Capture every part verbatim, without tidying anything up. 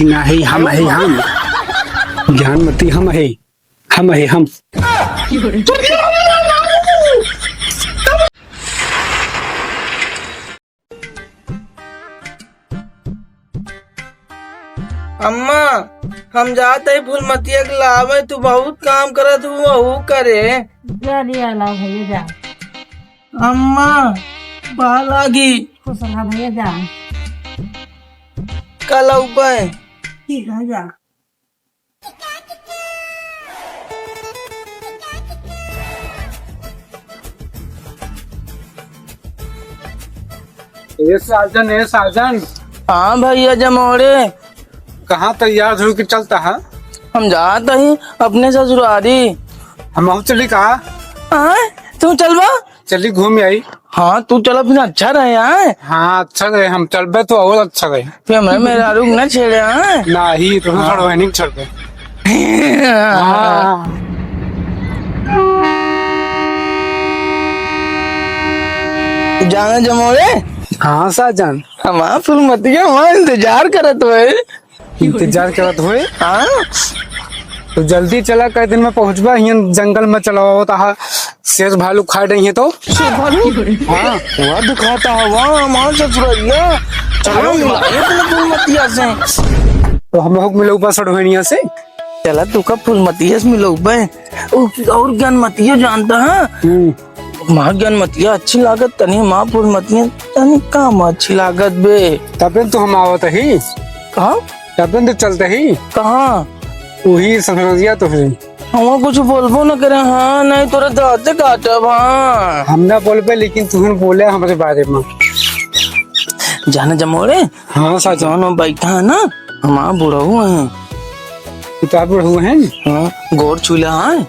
नहीं, हम है हम। ज्ञानमती हम है, हम है हम। अम्मा, हम जात हई फूलमतिया के लावे, तू बहुत काम करत हू, वहू करे। जा लिया ला भैया, जा। अम्मा, पा लागी। खुश रहा भैया, जा। कल अउबे। ठीक है, जा। ए साजन, ए साजन। हाँ भैया जमोड़े। कहाँ तैयार हो के चलता है? हम जात ही अपने ससुरारी। हम चली का? हाँ, तू चलबा? चली घूम आई। हाँ, तू चला फिर अच्छा रहे, हाँ? हाँ, अच्छा रहे, हम चलबे तो और अच्छा रहे। फिर हमारे मेहरारू के ना छेड़े, हाँ? नाही, तो हाँ। छोड़बे, नहीं छोड़बे। हाँ। जाना जमोरे? हाँ, साजन। हमार फूलमतिया हमार इंतजार करत होए। इंतजार करत होए? हाँ। तो जल्दी चला, कई दिन में पहुँचबा, हियन जंगल में चलावा होता है, शेर भालू खा रही है तो। शेर भालू? हाँ। वाह, दिखाता है, वाह, हमार ससुरैया। चलो, हाँ। मारे अपने फूलमतिया से। तो हम लोग मिलो ऊपर सड़ोहनिया से। चला, तू का फूलमतिया से मिलो बे। ओ, और ज्ञानमतिया जानता है? हम्म। माँ ज्ञानमतिया अच्छी लागत, तनी माँ फूलमतिया तनी कम अच्छी लागत बे। तबे तो हम आवत ही। कहाँ? तबे तो चलते ही। कहाँ? वही ससुरैया तो है। हम कुछ बोलबो न करे, हाँ, नहीं तोरे दाँते काटब, हाँ। हम ना बोलबे, लेकिन तुहन बोले हमरे बारे में। जाना जमोरे? हाँ, साजन। जौन बैठा है ना, हमार बुढ़ऊ हैं। पिता बुढ़ऊ हैं? हाँ, गोड़ छूला है।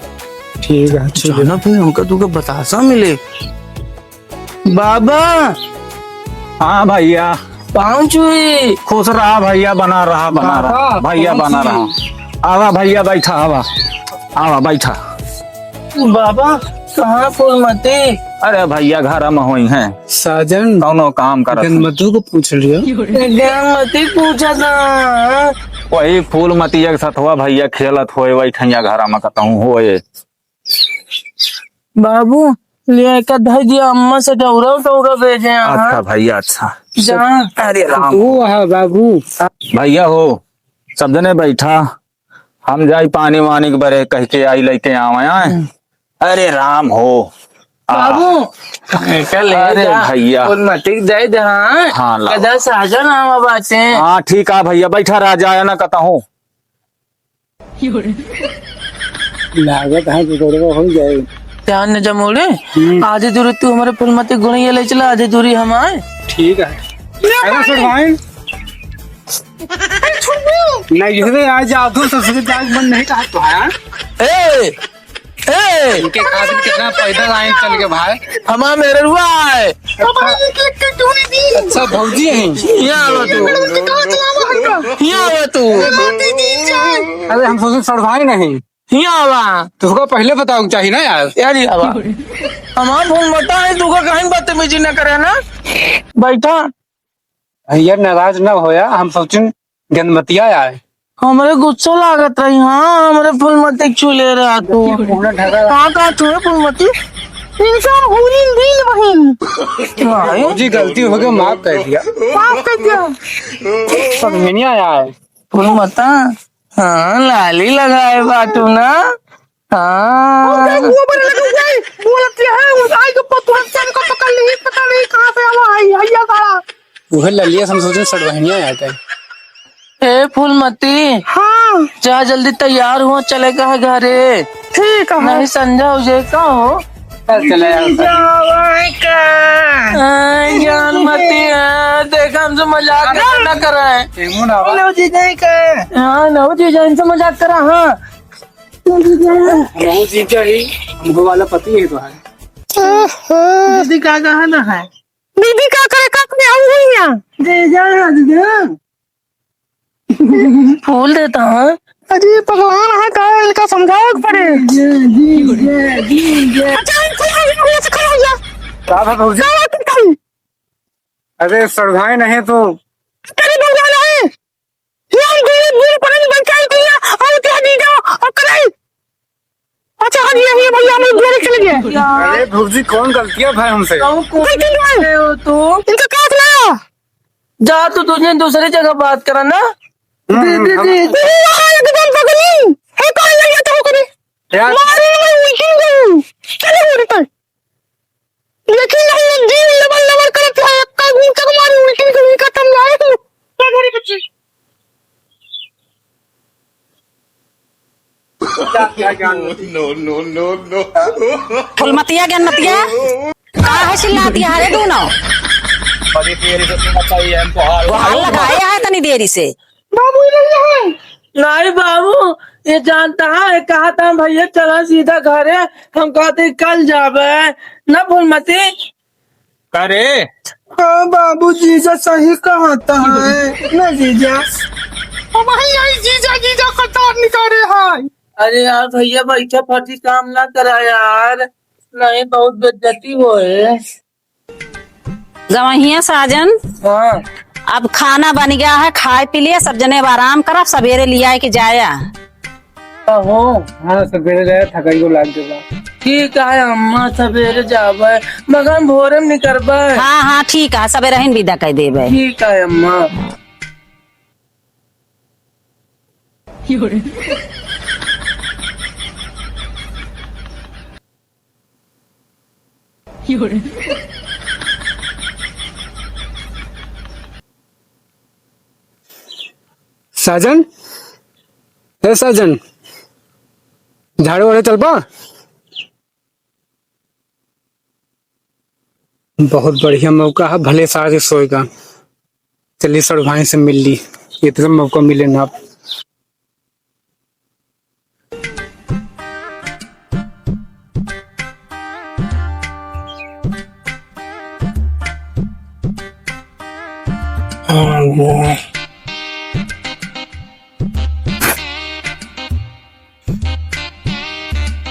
ठीक है, ठीक है। जाना फिर हमका तू का बतासा मिले। बाबा। हाँ भैया। पाँव छुई। खुश रहा भैया, बना रहा, बना रहा। बाबा, भैया, पाँव बना छुई। रहा। आवा भैया, बैठा, आवा। आवा, बैठा। बाबा, कहाँ फूलमती? अरे भैया, घर में होई हैं। साजन, कौनो काम करत हैं। ज्ञानमती को पूछ लियो। ज्ञानमती पूछा था। वही फूलमती एक सथवा भैया खेलत होए, वही ठैया घर में कतहूँ होए। बाबू, ले का धर दिया, अम्मा से डौरा डौरा भेजे हैं। अच्छा भैया, अच्छा। जा। अरे राम। तू है बाबू। भैया हो, सब जने बैठा, हम जाई पानी वानी के बरे कह के आई, लेके आवे आए। अरे राम हो। आ। बाबू, कल ले अरे जा। भैया। फूलमती के दे दे, हाँ। हाँ, लाओ। कदा साजन आवा बाटे। हाँ, ठीक आ भैया, बैठा रहा, जाया ना कतहूँ। लागत है कि गड़बड़ हो जाए। ध्यान न जमोड़े, हम्म। आधी दूरी तू हमारे फूलमती गुणैया ले चला, आधी दूरी हम आए। ठीक है। अरे सर भाई। नहीं, ये आज जादू ससुर जाग मन नहीं कहा तो है। ए, ए! इनके खातिर कितना पैदल आए चल के भाई। हमार मेहरुआ है। अच्छा, भौजी हैं। यहाँ आवा तू। यहाँ आवा तू। अरे हम सोचे सड़वाई नहीं। यहाँ आवा। तुमको पहले बताओ चाहिए ना यार। यार, ये आवा। हमार फूलमता है, तुमको कहीं बदतमीजी न करे ना। बैठा। भैया नाराज ना होया, हम सोचिन ज्ञानमतिया आए। हमरे गुस्सा लागत रही, हाँ, हमरे फूलमती के छू ले रहा तू। पूरा ढका। कहाँ, कहाँ छुए फूलमती? इनका हुरिन दिल बहिन। हाँ, भौजी गलती हो गई, माफ कर दिया। माफ कर दिया। सब मेनिया आए। फूलमता, हाँ, लाली लगाए बाटू ना। हाँ। वो क्या गोबर लगा हुआ है? बोलत है, वो आई के पतुआ सन को पकड़ ली, पता नहीं कहाँ से आवा है, हैया साला। उहे ललिया से हम सोचे सड़वहनिया आते हैं। ए फूलमती। हाँ। जा जल्दी तैयार हुआ, चले का है घरे। ठीक है। नहीं संझा हो जाए का हो। चल चले यार। जावा का। ए, ज्ञानमती है, देखा हमसे मजाक ना, ना कराए। केमन आवा? हेलो जीजा का। हाँ, नो जीजा, इनसे मजाक करा, हाँ। हमहू जीजा ही, हमको वाला पति है तो है। दीदी का कहना है? दीदी का करे, का करे, आऊ हुई ना? दे जा ना दीदी। फूल देता है। अरे पगलान है का, इनका समझावे के पड़े। जी, जी, जी, जी। अच्छा, इनको आगे से खड़ा हो जा। का था भौजी? का बात है? अरे सड़वाए नहीं तो। तेरी बंगाल है। ये हम दोनों अरे भौजी, कौन गलतियाँ भाई हमसे? कहूँ कौन गलती है वो तू? इनका काट ला। जा तू, तुझे दूसरी जगह बात करा ना। हम्म, दीदी, हम्म, दीदी। दीदी, यहाँ एकदम बगली। हे, कौन लग गया तो करे? यार। मारे मैं उल्टी गई। चलो, उल्टी। लेकिन हम लोग दिल लबर लबर करत रहे, एक्का घूम तक मारी उल्टी के उनका तम लाए हो। क्या करे बच्चे? No, no, no, no। फुलमतिया, ज्ञानमतिया, का है चिल्ला दिया रे दोनों? बड़ी देरी से सुनत है, हम तो हाल वो हाल लगाए है तनी देरी से। बाबू नहीं है। नहीं बाबू, ये जानता है, कहा था भैया चला सीधा घरे, हम कहते कल जाबे, ना फुलमती। का रे? हाँ बाबू, जीजा सही कहता है ना जीजा। अब भाई यही जीजा, जीजा कटार निकाले है। अरे यार भैया, बैठा फटी काम ना करा यार, नहीं बहुत बेइज्जती होए। गवहिया साजन, हाँ। अब खाना बन गया है, खाए पी लिया, सब जने अब आराम करब, सवेरे लिया के जाया। हो। हाँ, सवेरे जाया, थकाइयो लाग गया। ठीक है अम्मा, सवेरे जाबे, मगर भोरे में निकरबे। हाँ, हाँ, ठीक है, सवेरे ही विदा कर देबे। ठीक है अम्मा। साजन, ए साजन, झाड़ू वाड़े चलबा? बहुत बढ़िया मौका है, भले सारे सोएगा। चलिए सर भाई से मिल ली, इतना मौका मिले ना।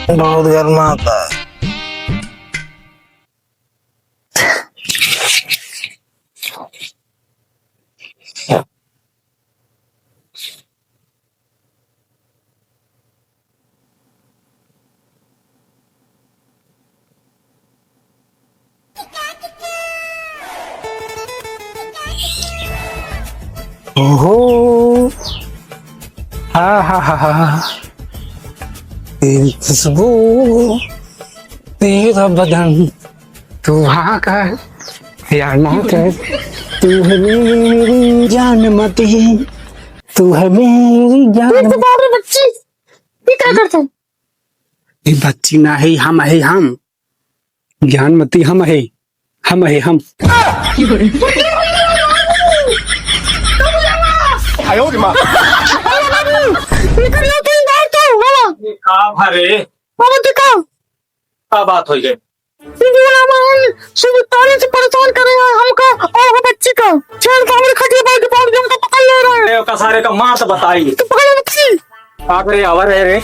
बहुत गर्मा आता है। ओहो, हा, हा, हा, हा। तेरी खुशबू, तेरा बदन, तू वहाँ का है या ना का है, तू है मेरी जान मती, तू है मेरी जान। ये तो बाप रे बच्ची, ये क्या करता है? ये बच्ची ना है, हम है, हम। ज्ञानमती हम है, हम है, हम। आयो रे माँ। निकल लो तुम बाहर तो, बाबा। का भरे? बाबा दिखाओ। का बात हो गई? ये जो हमारे सुबह तारे से परेशान करे हैं हमका और वो बच्ची का। छेड़ तो हमारे खटिया पर के पास हमका पकड़ ले रहे हैं। ए, का सारे का मार तो बताई। तो पकड़ बताई। का करे आवर है रे?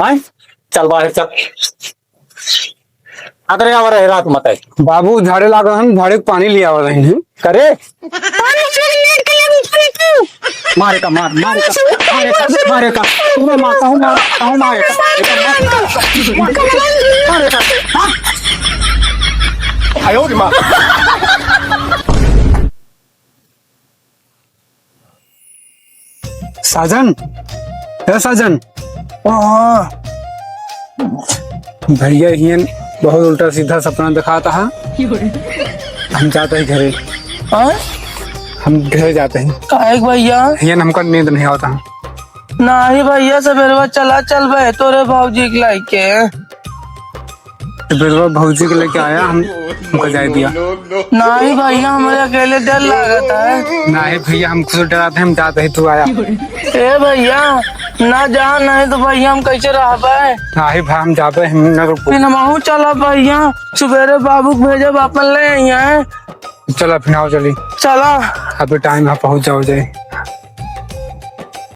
हाँ? चल बाहर चल। अदरे आवा रहे रात मत आए। बाबू झाड़े लाग रहन, झाड़े के पानी ले आवा रहे हैं। करे? पानी से लेट के लिए उठे तू। मारे का, मार, मारे का, मारे का, मारे का। तुम्हें मारता हूँ, मारता हूँ, मारे का। मारे का। हाँ। आयो रे माँ। साजन, ए साजन। हाँ। भैया हियन बहुत उल्टा सीधा सपना दिखाता है। हम जाते हैं घरे। हाँ? हम घरे जाते हैं। काहे के भैया? हियन हमका नींद नहीं आवता है। नाही भैया, सबेरवा चला चलबे तोरे भौजी के लइके। तो बिरवा भौजी के लेके आया, हम, हमको जाए दिया। नाही भैया, हमरे अकेले डर लागत है। नाही भैया, हम खुद डराते हैं, हम जाते हैं, तू आया। ए भैया, ना जा, नहीं तो भैया हम कैसे रहबे? नाही भाई, हम जाबे, हम ना रुको। फिर हमहू चला भैया, सुबेरे बाबू के भेजब, अपन ले आई हैं। चला फिर आओ चली। चला। अभी टाइम है, पहुँच जाओ जाए।